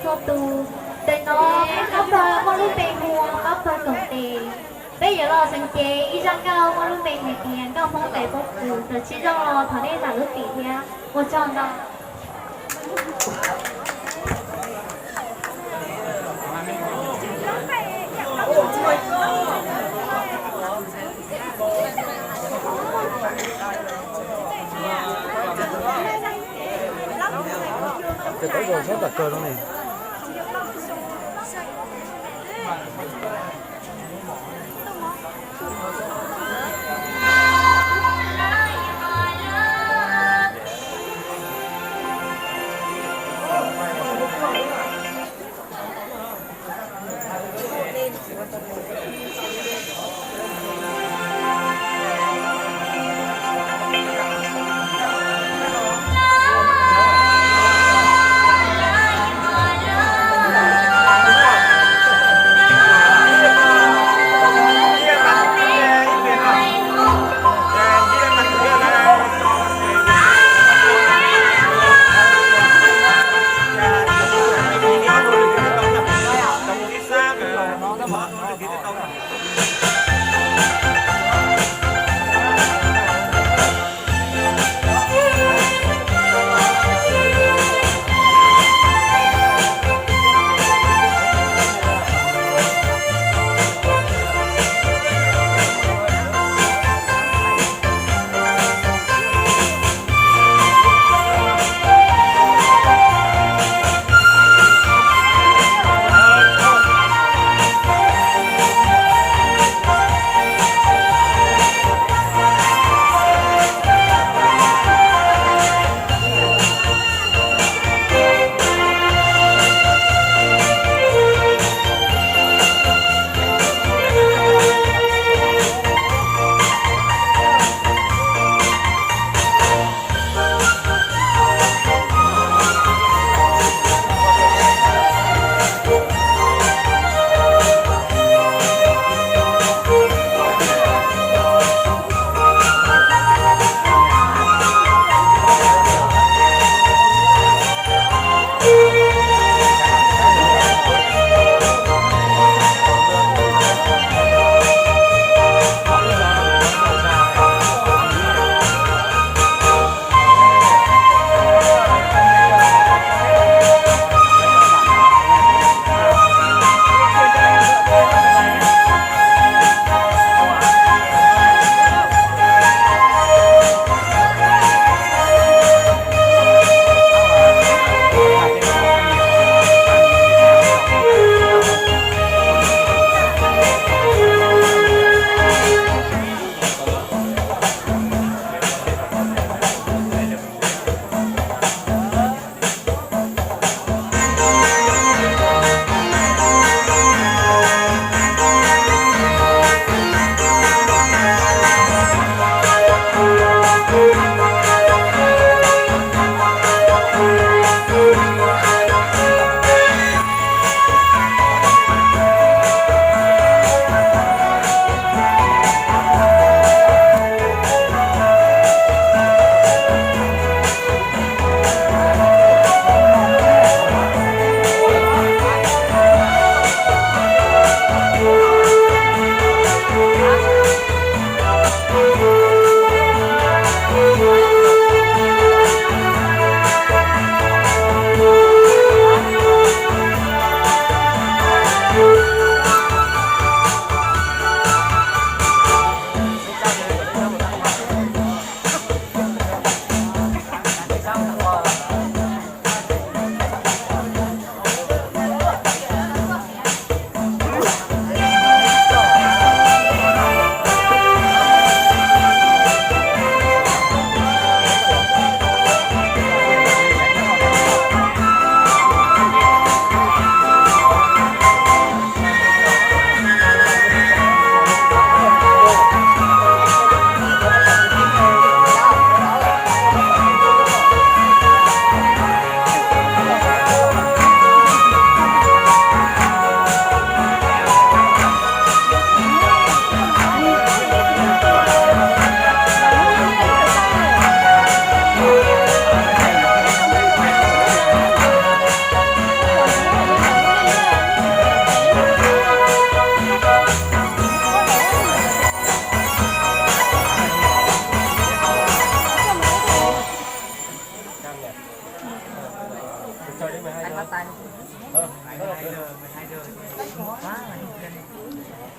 Tus ntawm no peb pab pawg muaj lub npe hu ua pab pawg Koom Tes. Peb yuav los xeem cev ib zaj nkauj muaj lub npe hais tias nkauj Hmoob tes pob kws. Txawm tsis zoo los thov nej zam lub txim thiab, ua tsaug ntau. Tes pob kws txhob tam kawg no ne.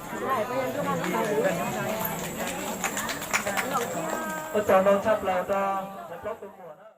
Ua tsaug ntau tshaj plaws rau plaub tus muam na.